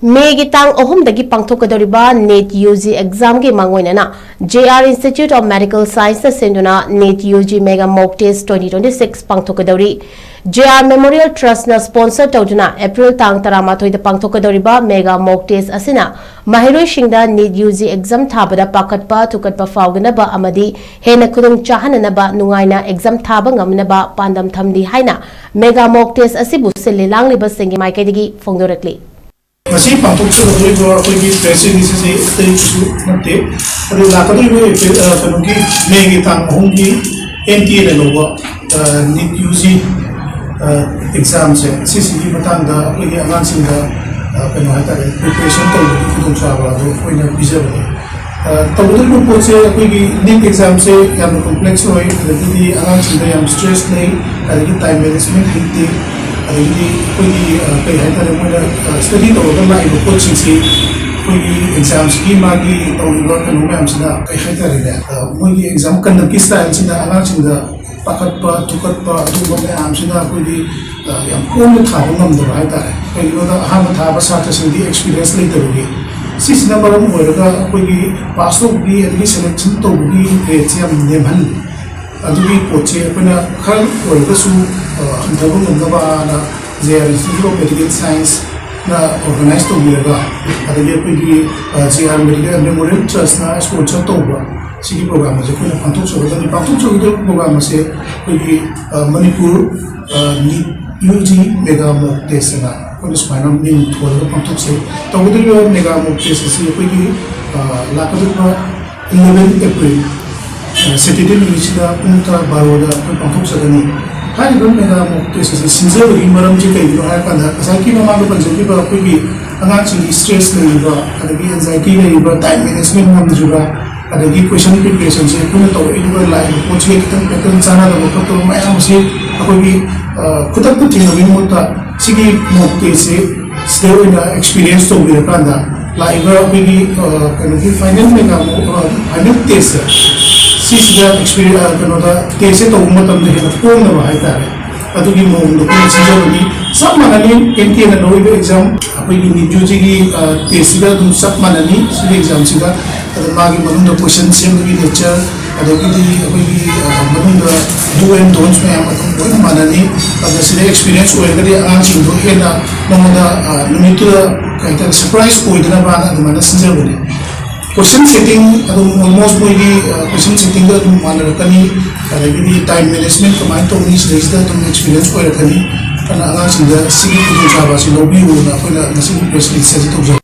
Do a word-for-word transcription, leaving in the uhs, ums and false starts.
ꯃꯦꯒꯤ ꯇꯥꯡ ꯑꯍꯨꯝꯗꯒꯤ ꯄꯥꯡꯊꯣꯛꯀꯗꯧꯔꯤꯕ ꯅꯤꯠ ꯌꯨ ꯖꯤ ꯑꯦꯛꯖꯥꯝꯒꯤ ꯃꯥꯡꯑꯣꯏꯅꯅ J R institute of medical ꯁꯥꯏꯟꯁꯅ ꯁꯤꯟꯗꯨꯅ NEET U G mega mock test twenty twenty six ꯄꯥꯡꯊꯣꯛꯀꯗꯧꯔꯤ꯫ ꯖꯦ ꯑꯥꯔ ꯃꯦꯃꯣꯔꯤꯌꯦꯜ ꯇ꯭ꯔꯁꯅ ꯁ꯭ꯄꯣꯟꯁꯔ ꯇꯧꯗꯨꯅ ꯑꯦꯄ꯭ꯔꯤꯜ ꯇꯥꯡ ꯇꯔꯥꯃꯥꯊꯣꯏꯗ ꯄꯥꯡꯊꯣꯛꯀꯗꯧꯔꯤꯕ ꯃꯦꯒꯥ ꯃꯣꯛ ꯇꯦꯁ ꯑꯁꯤꯅ ꯃꯍꯩꯔꯣꯏꯁꯤꯡꯗ ꯅꯤꯠ ꯌꯨ ꯖꯤ ꯑꯦꯛꯖꯥꯝ ꯊꯥꯕꯗ ꯄꯥꯈꯠꯄ ꯊꯨꯀꯠꯄ ꯐꯥꯎꯗꯅꯕ ꯑꯃꯗꯤ ꯍꯦꯟꯅ ꯈꯨꯗꯣꯡ ꯆꯥꯍꯟꯅꯅꯕ ꯅꯨꯡꯉꯥꯏꯅ ꯑꯦꯛꯖꯥꯝ ꯊꯥꯕ ꯉꯝꯅꯕ ꯄꯥꯟꯗꯝ ꯊꯝꯂꯤ ꯍꯥꯏꯅ ꯃꯦꯒꯥ ꯃꯣꯛ ꯇꯦꯁ ꯑꯁꯤꯕꯨ ꯁꯤꯜꯂꯤ ꯂꯥꯡꯂꯤꯕꯁꯤꯡꯒꯤ ꯃꯥꯏꯀꯩꯗꯒꯤ ꯐꯣꯡꯗꯣꯔꯛꯂꯤ꯫ ꯉꯁꯤ ꯄꯥꯡꯊꯣꯛꯆꯒꯗꯧꯔꯤꯕ ꯑꯩꯈꯣꯏꯒꯤ ꯄ꯭ꯔꯦꯁ ꯔꯤꯂꯤꯁ ꯑꯁꯤ ꯑꯇꯩꯁꯨ ꯅꯠꯇꯦ, ꯑꯗꯨ ꯂꯥꯛꯀꯗꯧꯔꯤꯕ ꯑꯦꯄ꯭ꯔꯤꯜ, ꯑ, ꯀꯩꯅꯣꯒꯤ ꯃꯦꯒꯤ ꯇꯥꯡ ꯑꯍꯨꯝꯒꯤ ꯑꯦꯟ ꯇꯤ ꯑꯦꯅ ꯂꯧꯕ, ꯑ, ꯅꯤꯠ ꯌꯨ ꯖꯤ, ꯑ, ꯑꯦꯛꯖꯥꯝꯁꯦ, ꯁꯤꯁꯤꯒꯤ ꯃꯇꯥꯡꯗ ꯑꯩꯈꯣꯏꯒꯤ ꯑꯉꯥꯡꯁꯤꯡꯗ, ꯑ, ꯀꯩꯅꯣ ꯍꯥꯏꯇꯥꯔꯦ, ꯄ꯭ꯔꯤꯄꯦꯔꯦꯁꯟ ꯇꯧꯕꯒꯤ ꯈꯨꯗꯣꯡꯆꯥꯕ ꯑꯗꯨ ꯑꯩꯈꯣꯏꯅ ꯄꯤꯖꯕꯅꯤ꯫ ꯑ, ꯇꯧꯒꯗꯧꯔꯤꯕ ꯄꯣꯠꯁꯦ ꯑꯩꯈꯣꯏꯒꯤ ꯅꯤꯠ ꯑꯦꯛꯖꯥꯝꯁꯦ ꯌꯥꯝꯅ ꯀꯣꯝꯄ꯭ꯂꯦꯛꯁ ꯑꯣꯏ, ꯑꯗꯒꯤꯗꯤ ꯑꯉꯥꯡꯁꯤꯡꯗ ꯌꯥꯝ ꯁ꯭ꯇ꯭ꯔꯦꯁ ꯂꯩ, ꯑꯗꯒꯤ ꯇꯥꯏꯝ ꯃꯦꯅꯦꯖꯃꯦꯟ ꯍꯩꯇꯦ, ꯑꯗꯒꯤꯗꯤ ꯑꯩꯈꯣꯏꯒꯤ, ꯑ, ꯀꯩ ꯍꯥꯏꯇꯥꯔꯦ, ꯃꯣꯏꯅ, ꯑ, ꯁ꯭ꯇꯗꯤ ꯇꯧꯔꯒ ꯂꯥꯛꯏꯕ ꯄꯣꯠꯁꯤꯡꯁꯤ ꯑꯩꯈꯣꯏꯒꯤ ꯑꯦꯛꯖꯥꯝꯁꯤꯒꯤ ꯃꯥꯒꯤ ꯇꯧꯔꯤꯕ ꯀꯩꯅꯣ ꯃꯌꯥꯝꯁꯤꯅ ꯀꯩ ꯍꯥꯏꯇꯥꯔꯦꯅꯦ, ꯑ, ꯃꯣꯏꯒꯤ ꯑꯦꯛꯖꯥꯝ ꯀꯟꯗꯛꯀꯤ ꯁ꯭ꯇꯥꯏꯜꯁꯤꯅ ꯑꯉꯥꯡꯁꯤꯡꯗ ꯄꯥꯈꯠꯄ, ꯊꯨꯀꯠꯄ, ꯑꯗꯨꯒꯨꯝꯕ ꯃꯌꯥꯝꯁꯤꯅ ꯑꯩꯈꯣꯏꯒꯤ, ꯑ, ꯌꯥꯝ ꯀꯣꯝꯅ ꯊꯥꯕ ꯉꯝꯗꯕ ꯍꯥꯏꯇꯥꯔꯦ꯫ ꯀꯩꯒꯤꯅꯣꯗ ꯑꯍꯥꯟꯕ ꯊꯥꯕ ꯁꯥꯇ꯭ꯔꯁꯤꯡꯗꯤ ꯑꯦꯛꯁꯄꯤꯔꯤꯌꯦꯟꯁ ꯂꯩꯇꯕꯒꯤ꯫ ꯁꯤꯁꯤꯅ ꯃꯔꯝ ꯑꯣꯏꯔꯒ ꯑꯩꯈꯣꯏꯒꯤ ꯄꯥꯁ ꯇꯧꯕꯒꯤ ꯑꯗꯒꯤ ꯁꯦꯂꯦꯛꯁꯟ ꯇꯧꯕꯒꯤ ꯔꯦꯠꯁꯦ ꯌꯥꯝ ꯅꯦꯝꯍꯜꯂꯤ꯫ ꯑꯗꯨꯒꯤ ꯄꯣꯠꯁꯦ ꯑꯩꯈꯣꯏꯅ ꯈꯔ ꯑꯣꯏꯔꯒꯁꯨ, ꯑ, ꯍꯟꯊꯕ ꯉꯝꯅꯕꯅ J R institute of medical ꯁꯥꯏꯟꯁꯅ ꯑꯣꯔꯒꯅꯥꯏꯖ ꯇꯧꯕꯤꯔꯒ, ꯑꯗꯒꯤ ꯑꯩꯈꯣꯏꯒꯤ, ꯑ, ꯖꯦ ꯑꯥꯔ ꯃꯦꯗꯤꯀꯦꯜ ꯃꯦꯃꯣꯔꯤꯌꯦꯜ ꯇ꯭ꯔꯁꯅ ꯁ꯭ꯄꯣꯟꯁꯔ ꯇꯧꯕ ꯁꯤꯒꯤ ꯄ꯭ꯔꯣꯒ꯭ꯔꯥꯝ ꯑꯁꯦ ꯑꯩꯈꯣꯏꯅ ꯄꯥꯡꯊꯣꯛꯆꯒꯗꯕꯅꯤ꯫ ꯄꯥꯡꯊꯣꯛꯆꯒꯗꯕ ꯄ꯭ꯔꯣꯒ꯭ꯔꯥꯝ ꯑꯁꯦ ꯑꯩꯈꯣꯏꯒꯤ, ꯑ, ꯃꯅꯤꯄꯨꯔ, ꯑ, neat U G mega mock test ꯑꯅ ꯑꯩꯈꯣꯏꯅ ꯁꯨꯃꯥꯏꯅ ꯃꯤꯡ ꯊꯣꯜꯂꯒ ꯄꯥꯡꯊꯣꯛꯆꯩ꯫ ꯇꯧꯒꯗꯧꯔꯤꯕ ꯃꯦꯒꯥ ꯃꯣꯛ ꯇꯦꯁ ꯑꯁꯤ ꯑꯩꯈꯣꯏꯒꯤ, ꯑ, ꯂꯥꯛꯀꯗꯧꯔꯤꯕ ꯏꯂꯦꯚꯦꯟ ꯑꯦꯄ꯭ꯔꯤꯜ, ꯑ, ꯁꯦꯇꯔꯗꯦ ꯅꯨꯃꯤꯠꯁꯤꯗ ꯄꯨꯡ ꯇꯔꯥ ꯕꯥꯔꯣꯗ ꯑꯩꯈꯣꯏ ꯄꯥꯡꯊꯣꯛꯆꯒꯅꯤ꯫ ꯍꯥꯏꯔꯤꯕ ꯃꯦꯒꯥ ꯃꯣꯛ ꯇꯦꯁ ꯑꯁꯤ ꯁꯤꯟꯖꯕꯒꯤ ꯃꯔꯝꯁꯤ ꯀꯩꯒꯤꯅꯣ ꯍꯥꯏꯔꯀꯥꯟꯗ, ꯉꯁꯥꯏꯒꯤ ꯃꯃꯥꯡꯗ ꯄꯟꯖꯈꯤꯕ ꯑꯩꯈꯣꯏꯒꯤ ꯑꯉꯥꯡꯁꯤꯡꯒꯤ ꯁ꯭ꯇ꯭ꯔꯦꯁ ꯂꯩꯔꯤꯕ, ꯑꯗꯒꯤ ꯑꯦꯟꯖꯥꯏꯇꯤ ꯂꯩꯔꯤꯕ, ꯇꯥꯏꯝ ꯃꯦꯅꯦꯖꯃꯦꯟ ꯉꯝꯗ꯭ꯔꯤꯕ, ꯑꯗꯒꯤ ꯀ꯭ꯋꯦꯁꯟ ꯄ꯭ꯔꯤꯄꯦꯔꯦꯁꯟꯁꯦ ꯑꯩꯈꯣꯏꯅ ꯇꯧꯔꯛꯏꯗꯨꯒ ꯂꯥꯛꯏꯕ ꯄꯣꯠꯁꯤꯒ ꯈꯤꯇꯪ ꯄꯦꯇꯔꯟ ꯆꯥꯟꯅꯗꯕ ꯈꯣꯠꯇꯕ ꯃꯌꯥꯝ ꯑꯁꯤ ꯑꯩꯈꯣꯏꯒꯤ, ꯑ, ꯈꯨꯗꯛꯇ ꯊꯦꯡꯅꯕꯒꯤ ꯃꯍꯨꯠꯇ ꯁꯤꯒꯤ ꯃꯣꯛ ꯇꯦꯁꯁꯦ ꯁꯤꯗ ꯑꯣꯏꯅ ꯑꯦꯛꯁꯄꯤꯔꯤꯌꯦꯟꯁ ꯇꯧꯕꯤꯔꯀꯥꯟꯗ ꯂꯥꯛꯏꯕ ꯑꯩꯈꯣꯏꯒꯤ, ꯑ, ꯀꯩꯅꯣꯒꯤ ꯐꯥꯏꯅꯦꯜ ꯃꯦꯒꯥ ꯃꯣꯛ, ꯑ, ꯐꯥꯏꯅꯦꯜ ꯇꯦꯁꯁꯦ ꯁꯤꯁꯤꯗ ꯑꯦꯛꯁꯄꯤꯔꯤ-, ꯑ, ꯀꯩꯅꯣꯗ ꯇꯦꯁꯁꯦ ꯇꯧꯕ ꯃꯇꯝꯗ ꯍꯦꯟꯅ ꯀꯣꯝꯅꯕ ꯍꯥꯏꯇꯥꯔꯦ꯫ ꯑꯗꯨꯒꯤ ꯃꯑꯣꯡꯗ ꯑꯩꯈꯣꯏꯅ ꯁꯤꯟꯖꯕꯅꯤ꯫ ꯆꯞ ꯃꯥꯟꯅꯅꯤ꯫ ꯑꯦꯟ ꯇꯤ ꯑꯦꯅ ꯂꯧꯔꯤꯕ ꯑꯦꯛꯖꯥꯝ ꯑꯩꯈꯣꯏꯒꯤ ꯅꯤꯠ ꯌꯨ ꯖꯤꯒꯤ ꯇꯦꯁꯁꯤꯗ ꯑꯗꯨꯝ ꯆꯞ ꯃꯥꯟꯅꯅꯤ꯫ ꯁꯤꯒꯤ ꯑꯦꯛꯖꯥꯝꯁꯤꯗ ꯑꯗ ꯃꯥꯒꯤ ꯃꯅꯨꯡꯗ ꯀꯣꯏꯁꯟ ꯁꯦꯝꯕꯒꯤ ꯅꯦꯆꯔ, ꯑꯗꯒꯤꯗꯤ ꯑꯩꯈꯣꯏꯒꯤ ꯑ, ꯃꯅꯨꯡꯗ ꯗꯨ ꯑꯦꯟ ꯗꯣꯟꯁ ꯃꯌꯥꯝ ꯑꯗꯨꯝ ꯂꯣꯏꯅ ꯃꯥꯟꯅꯅꯤ꯫ ꯑꯗ ꯁꯤꯗ ꯑꯦꯛꯁꯄꯤꯔꯤꯌꯦꯟꯁ ꯑꯣꯏꯔꯒꯗꯤ ꯑꯉꯥꯡꯁꯤꯡꯗꯣ ꯍꯦꯟꯅ ꯃꯉꯣꯟꯗ ꯑ, ꯅꯨꯃꯤꯠꯇꯨꯗ ꯀꯩ ꯍꯥꯏꯇꯥꯔꯦ, ꯁꯔꯄ꯭ꯔꯥꯏꯁ ꯑꯣꯏꯗꯅꯕꯅ ꯑꯗꯨꯃꯥꯏꯅ ꯁꯤꯟꯖꯕꯅꯤ꯫ ꯀꯣꯏꯁꯟ ꯁꯦꯠꯇꯤꯡ ꯑꯗꯨꯝ ꯑꯣꯜꯃꯣꯁ ꯃꯣꯏꯒꯤ ꯀꯣꯏꯁꯟ ꯁꯦꯠꯇꯤꯡꯗ ꯑꯗꯨꯝ ꯃꯥꯟꯅꯔꯛꯀꯅꯤ꯫ ꯑꯗꯒꯤꯗꯤ ꯇꯥꯏꯝ ꯃꯦꯅꯦꯖꯃꯦꯟ ꯀꯃꯥꯏꯅ ꯇꯧꯅꯤ, ꯁꯤꯗꯩꯁꯤꯗ ꯑꯗꯨꯝ ꯑꯦꯛꯁꯄꯤꯔꯤꯌꯦꯟꯁ ꯑꯣꯏꯔꯛꯀꯅꯤ꯫ ꯑꯗꯨꯅ ꯑꯉꯥꯡꯁꯤꯡꯗ ꯁꯤꯒꯤ ꯈꯨꯗꯣꯡꯆꯥꯕ ꯑꯁꯤ ꯂꯧꯕꯤꯌꯨꯅ ꯑꯩꯈꯣꯏꯅ ꯉꯁꯤꯒꯤ ꯄ꯭ꯔꯦꯁ ꯔꯤꯂꯤꯖ ꯑꯁꯤ ꯇꯧꯖꯕꯅꯤ꯫